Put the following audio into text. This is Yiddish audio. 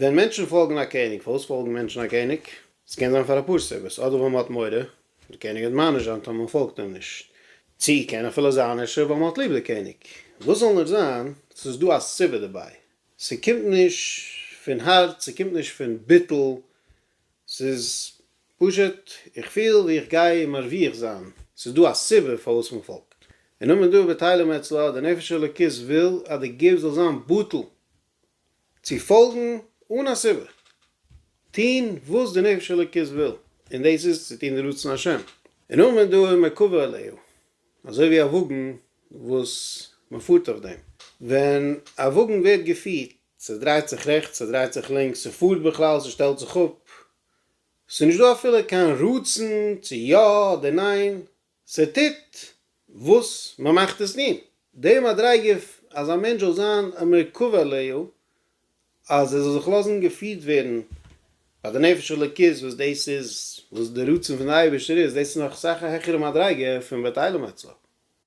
ווען מענטשן פאלגן א קעניג, פארוואס פאלגן מענטשן א קעניג? ס'קען זיין פאר אפאר סיבות, אדער ווייל מ'האט מורא, די קעניג וועט מעניש זיין טאמער מ'פאלגט אים נישט, צי קען אפילו זיין אפשר ווייל מ'האט ליב די קעניג, וואס זאל נאר זיין, ס'איז דא א סיבה דערביי, ס'קומט נישט פון הארץ, ס'קומט נישט פון ביטול, ס'איז פשוט איך פיל ווי איך גיי מרוויח זיין, ס'איז דא א סיבה פארוואס מ'פאלגט. און נאכדעם דא בטלים אצלה, די נפש האלוקית וויל אז די גוף זאל זיין בטל צו פאלגן אן א סיבה, טון וואס די נפש האלוקית וויל, און דאס איז צו טון די רצון השם. און נאכדעם דא מרכבה עליה, אזוי ווי א וואגן וואס מ'פארט אויף דעם, ווען א וואגן ווערט געפירט, ס'דרייט זיך רעכטס, ס'דרייט זיך לינקס, ס'פארט בכלל, ס'שטעלט זיך אפ, ס'נישט דא אפילו קיין רצון צו יא אדער ניין, ס'טוט וואס מ'מאכט עס טון. די מדריגה אז א מענטש זאל זיין א מרכבה עליה, אז ער זאל זיך לאזן געפירט ווערן ביי די נפש אלוקית וואס דאס איז וואס די רצון פון די אייבערשטער איז, דאס איז נאך אסאך א העכערע מדריגה פון בטלים אצלו.